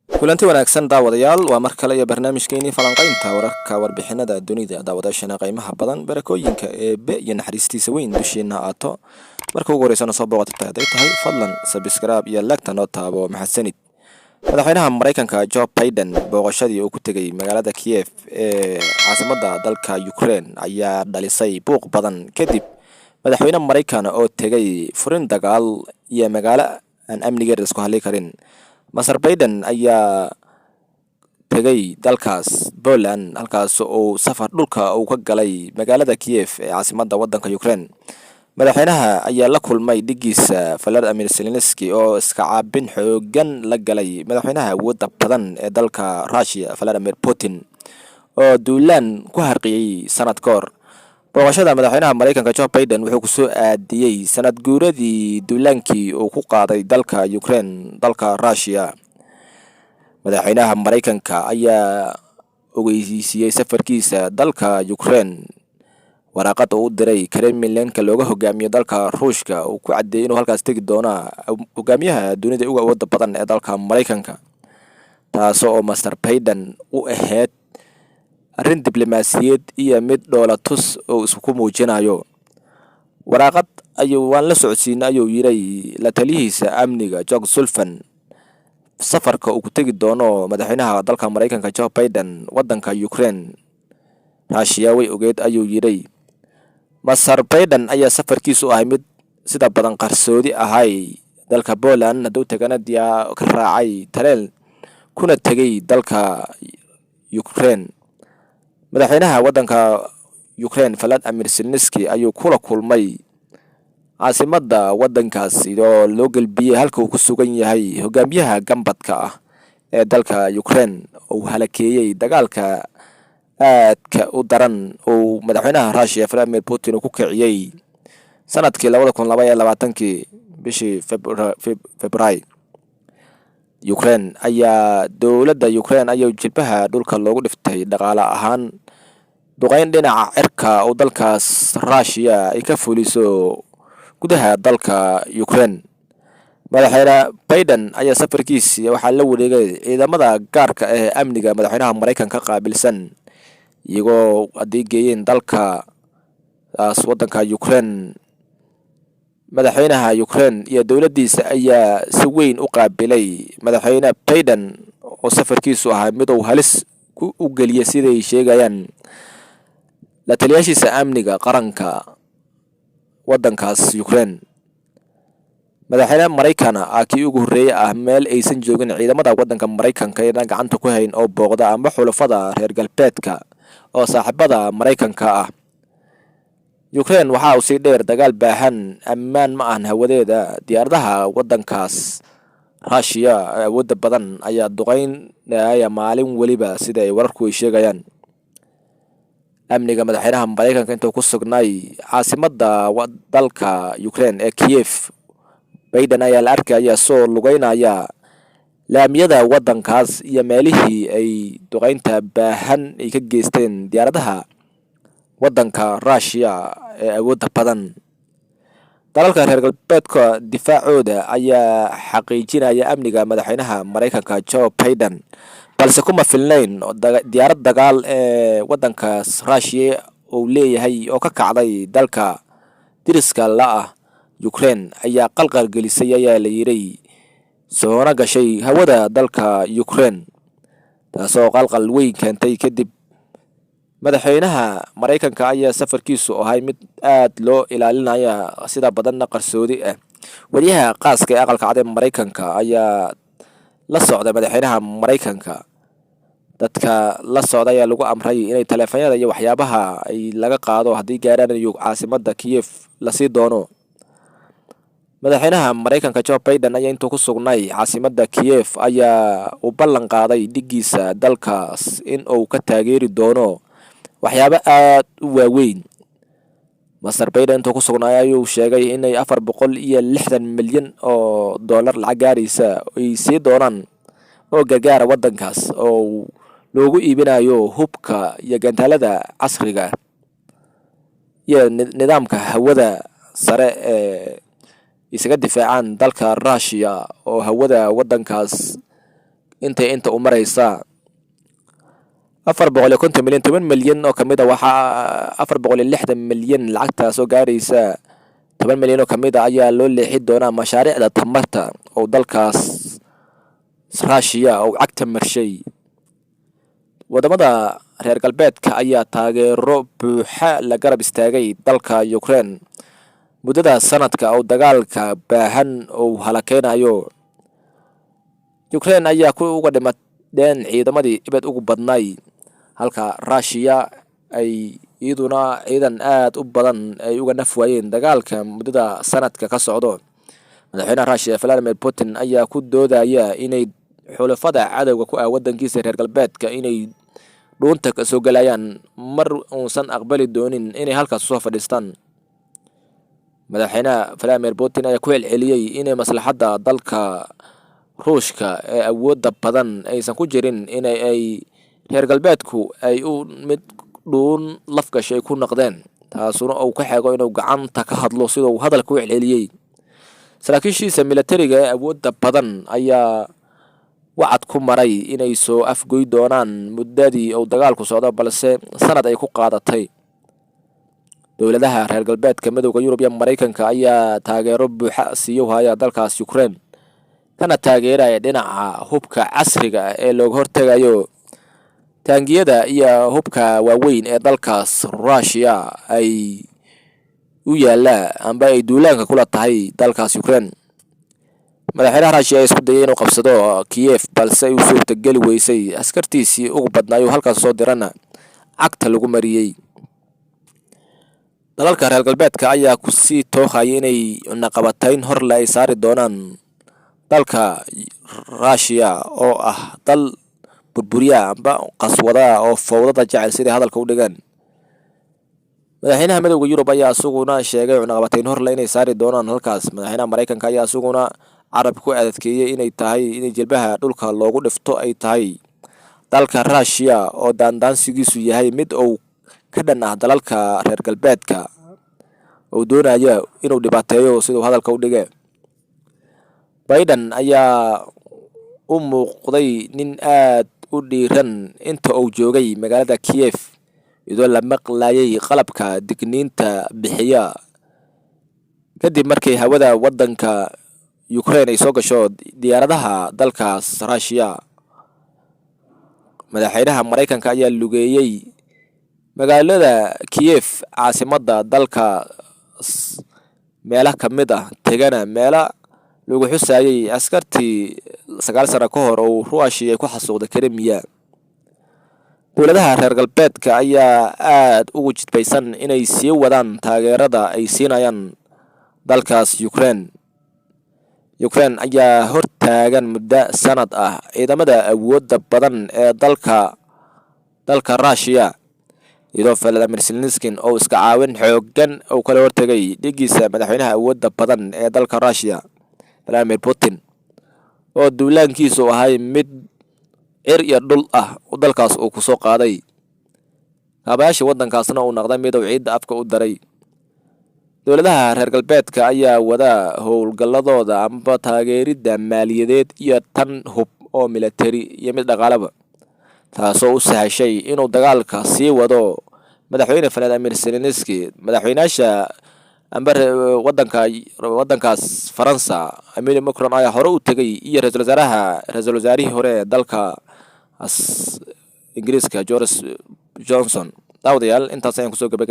Kulanti wanaagsan, daawadayaal. Waa mar kale iyo barnaamijkeenii falanqaynta wararka, warbixinada dunida. Daawadayaashana qiimaha badan, barakooyinka Eebe iyo naxariistiisa weyn dushiina aato. Marka ugu horeysana soo booqatay hadday tahay, fadlan subscribe iyo like-ta noo taabo. Mahadsanid. Madaxweynaha Maraykanka Joe Biden booqashadii uu ku tegey magaalada Kiev ee caasimadda dalka Ukraine ayaa dhalisay buuq badan, kadib madaxweyne Maraykan oo tegay furin dagaal iyo magaalo aan amnigeeda isku halli karin. Mister Biden ayaa tegay dalkaas Poland, halkaas uu safar dhulka uu ka galay magaalada Kiev ee caasimadda waddanka Ukraine. Madaxweynaha ayaa la kulmay dhigiisa Vladimir Zelenski oo iska caabin xoogan la galay madaxweynaha awoodda badan ee dalka Russia, Vladimir Putin, oo duulaan ku harqiyey sanad ka hor. Booqashada madaxweynaha Maraykanka Joe Biden wuxuu kusoo aadiyey sanad guuradii duulaankii uu ku qaaday dalka Ukraine dalka Russia. Madaxweynaha Maraykanka ayaa ogeysiiyey safarkiisa dalka Ukraine waraaqada uu u diray Kremlinka looga hogaamiyo dalka Ruushka, uu ku caddeeyey inuu halkaas tegi doona hogaamiyaha dunida uga awooda badan ee dalka Maraykanka, taasoo oo Mister Biden u ahayd arrin diblomaasiyeed iyo mid dhoolatus oo isku muujinayo. Waraaqad ayuu waan la socodsiinay, ayuu yiray la taliyihiisa amniga Jake Sullivan, safarka uu ku tegi doono madaxweynaha dalka Maraykanka Joe Biden waddanka Ukraine. Russia way ogeed, ayuu yiray. Mister Biden ayaa safarkiisu ahay mid sida badan qarsoodi ahay. Dalka Poland hadduu tagana, diyaa ka raacay tareen kuna tegay dalka Ukraine. Madaxweynaha waddanka Ukraine Vladimir Zelenski ayuu kula kulmay caasimadda waddankaasi oo loo gelbiyey halka uu ku sugan yahay hogaamiyaha gambadka ah ee dalka Ukraine uu halakeeyey dagaalka aadka u daran uu madaxweynaha Russia Vladimir Putin uu ku kiciyey sanadkii 2022-kii bishii February. Ukraine ayaa, dowladda Ukraine ayaa jilbaha dhulka loogu dhiftay dhaqaale ahaan duqeyn dhinaca cirka oo dalkaas Russia ay ka fuliso gudaha dalka Ukraine. Madaxweyne Biden ayaa safarkiisii waxaa la wareegay ciidamada gaarka ah ee amniga madaxweynaha Maraykanka qaabilsan, iyagoo haddii geeyeen dalkaas waddanka Ukraine. Madaxweynaha Ukraine iyo dowladdiisa ayaa si weyn u qaabilay madaxweyne Biden oo safarkiisu ahaa mid uu halis u geliyay, siday sheegayaan la taliyaashiisa amniga qaranka waddankaas Ukraine. Madaxweyne Maraykana ah kii ugu horreeyey ah meel aysan joogin ciidamada waddanka Maraykanka ayna gacanta ku hayn oo booqda amba xulafada reer galbeedka oo saaxiibada Maraykanka ah. Ukraine waxa uu sii dheer dagaal baahan, ammaan ma ahan hawadeeda. Diyaaradaha waddankaas Rushiya ee awoodda badan ayaa duqeynaya maalin weliba, sida ay wararku ay sheegayaan. Amniga madaxweynaha Maraykanka intuu ku sugnaay caasimadda dalka Ukraine ee Kiev, Biden ayaa la arkaya soo lugeynaya laamiyada waddankaas iyo meelihii ay duqeynta baahan ay ka geysteen diyaaradaha waddanka Rushiya ee awoodda badan. Dalalka reer galbeedka difaacooda ayaa xaqiijinaya amniga madaxweynaha Maraykanka Joe Biden, balse kuma filnayn diyaarad dagaal ee waddankaas Rushiya uu leeyahay oo ka kacday dalka diriska la ah Ukraine ayaa qalqal gelisay, ayaa la yidhi, soona gashay hawada dalka Ukraine, taasoo qalqal weyn keentay. Kadib madaxweynaha Maraykanka ayaa safarkiisu ahay mid aad loo ilaalinaya, sida badanna qarsoodi ah. Wariyaha qaaska ee Aqalka Cad ee Maraykanka ayaa la socda madaxweynaha Maraykanka. Dadka la socda ayaa lagu amray inay taleefanyada iyo waxyaabaha ay laga qaado haddii gaaraan caasimada Kiev lasii doono. Madaxweynaha Maraykanka Joe Biden ayaa intuu ku sugnay caasimada Kiev ayaa uu ballan qaaday dhigiisa dalkaas in uu ka taageeri doono waxyaabo aad u waaweyn. Mister Biden intuu ku sugnaay ayuu sheegay inay 460 milyan oo dollar lacag gaaraysa ay sii doonaan oo gargaara waddankaas oo loogu iibinayo hubka iyo gantaalada casriga iyo nidaamka hawada sare ee isaga difaacaan dalka Rushiya oo hawada waddankaas Intay inta u maraysa 450 milyan, 10 milyan oo kamid a, waxaa 460 milyan lacagtaas oo gaaraysa 10 milyan oo kamid a ayaa loo leexi doonaa mashaariicda tamarta oo dalkaas Ruushiya oo cagta marshay. Wadamada reer galbeedka ayaa taageero buuxa la garab istaagay dalka Ukraine muddada sanadka oo dagaalka baahan uu halakeynayo. Ukraine ayaa ku uga dhimadeen ciidamadii ibad ugu badnay, halka Ruushiya ay iyaduna ciidan aad u badan ay uga naf waayeen dagaalka muddada sanadka ka socdo. Madaxweynaha Ruushiya Vladimir Putin ayaa ku doodaya inay xulafada cadowga ku ah wadankiisa, reer galbeedka, inay dhuunta ka soo galayaan, mar uusan aqbali doonin inay halkaas soo fadhiistaan. Madaxweynaha Vladimir Putin ayaa ku celceliyey inay maslaxadda dalka Ruushka ee awoodda badan aysan ku jirin in ay reer galbeedku ay u mid dhuun lafgashay ku noqdeen, taasuna uu ka xeego inuu gacanta ka hadlo, sida uu hadalka u celceliyey. Saraakiishiisa militariga ee awoodda badan ayaa wacad ku maray inay soo afgoy doonaan muddadii uu dagaalku socdo, balse sanad ay ku qaadatay. Dowladaha reer galbeedka, Midowda Yurub iyo Maraykanka ayaa taageero buuxa siiyo haya dalkaas Ukraine, kana taageeraya dhinaca hubka casriga ah ee looga hortegayo taangiyada iyo hubka waaweyn ee dalkaas Ruushiya ay u yaallaa amba ay duulaanka kula tahay dalkaas Ukraine. Madaxweynaha Ruushiya ayaa isku dayay inuu qabsado Kiyef, balse ay u suurtageli weysay. Askartiisii ugu badnaayu halkaas soo dirana cagta lagu mariyey. Dalalka reer galbeedka ayaa kusii tookhaya inay cunaqabatayn horle ay saari doonaan dalka Ruushiya oo ah dal burburiya amba qaswada oo fowdada jecel, siday hadalka u dhigaan. Madaxweynaha Midowda Yurub ayaa isaguna sheegay cunaqabatayn horle inay saari doonaan halkaas. Madaxweynaha Maraykanka ayaa isaguna carabka ku adadkeeyey inay tahay inay jilbaha dhulka loogu dhifto ay tahay dalka Ruushiya oo daandaansigiisu yahay mid uu ka dhan ah dalalka reer galbeedka, uu doonayo inuu dhibaateeyo, siduu hadalka u dhige. Biden ayaa u muuqday nin aad u dhiiran inta uu joogay magaalada Kiyef, iyadoo la maqlayay qalabka digniinta bixiya kadib markii hawada waddanka Ukraine ay soo gasho diyaaradaha dalkaas Ruushiya. Madaxweynaha Maraykanka ayaa lugeeyey magaalada Kiyef, caasimadda dalka, meelo ka mid ah tegana meelo lagu xusayay askartii 9 sano ka hor oo Ruushia ay ku xasuuqday Krimiya. Dowladaha reer galbeedka ayaa aad ugu jidbaysan inay sii wadaan taageerada ay siinayaan dalkaas Ukraine. Ukraine ayaa hortaagan muddo sanad ah ciidamada awoodda badan ee dalka Ruushiya, iyadoo Vladimir Zelenski oo iska caawin xooggan uu kala hortegay dhigiisa madaxweynaha awoodda badan ee dalka Ruushiya, Vladimir Putin, oo duulaankiisu ahay mid cir iyo dhul ah dalkaas uu kusoo qaaday, kaabayaasha waddankaasna uu noqday mid uu ciidda afka u daray. Dowladaha reer galbeedka ayaa wada howlgalladooda amba taageeridda maaliyadeed iyo tan hub oo militari iyo mid dhaqaalaba, taasoo u sahashay inuu dagaalka sii wado madaxweyne Vladimir Zelenski. Madaxweynaasha amba wadanka wadankaas Faransa, Emmanuel Macron, ayaa hore u tegay, iyo ra-isul wasaaraha, ra-iisul wasaarihii hore ee dalka Ingiriiska, Boris Johnson. Daawadayaal, intaas ayaan kusoo gabagab